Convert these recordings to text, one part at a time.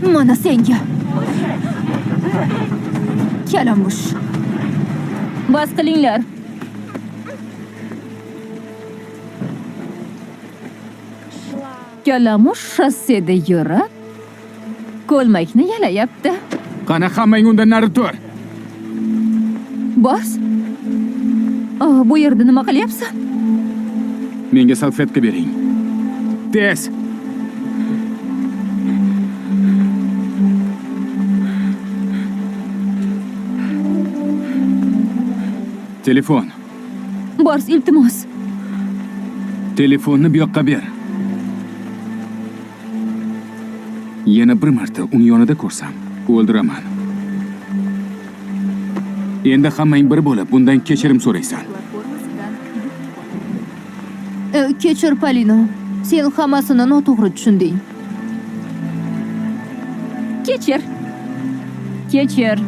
Mana senga. Kalamush. Bas qilinglar. Kalamush shosseda yurib, ko'lmakni yalayapti. Qani hammang undan nari tur. Bos. Oh, bu yerda nima qilyapsan? Menga salfetka bering. Tez. Telefon. Bors, iltimos. Telefonni bu yoqqa ber. Yana bir marta uni yonida ko'rsam, o'ldiraman. Endi hammang bir bo'lib bundan kechirim so'raysan. Kechir, Polina. Sen hammasini noto'g'ri tushunding. Kechir. Kechir.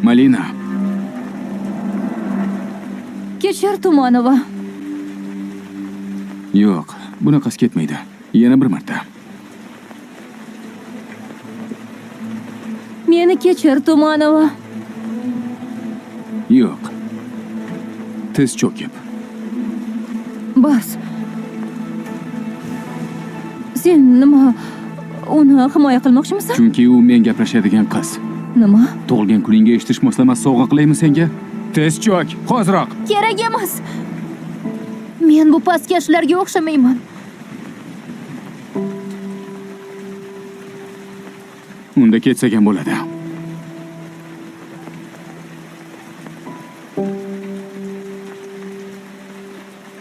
Malina, Kechir, Tumanova. Yo'q, bunaqasi ketmaydi. Yana bir marta. Meni kechir, Tumanova. Yo'q. Tiz cho'kib. Bas. Sen nima, uni himoya qilmoqchimisan? Chunki u men gaplashadigan qiz. Nima? Tug'ilgan kuningga eshitish moslamasi sovg'a qilaymi senga? Tez cho'k, hoziroq. Kerak emas. Men bu pastkashlarga o'xshamayman. Unda ketsak ham bo'ladi.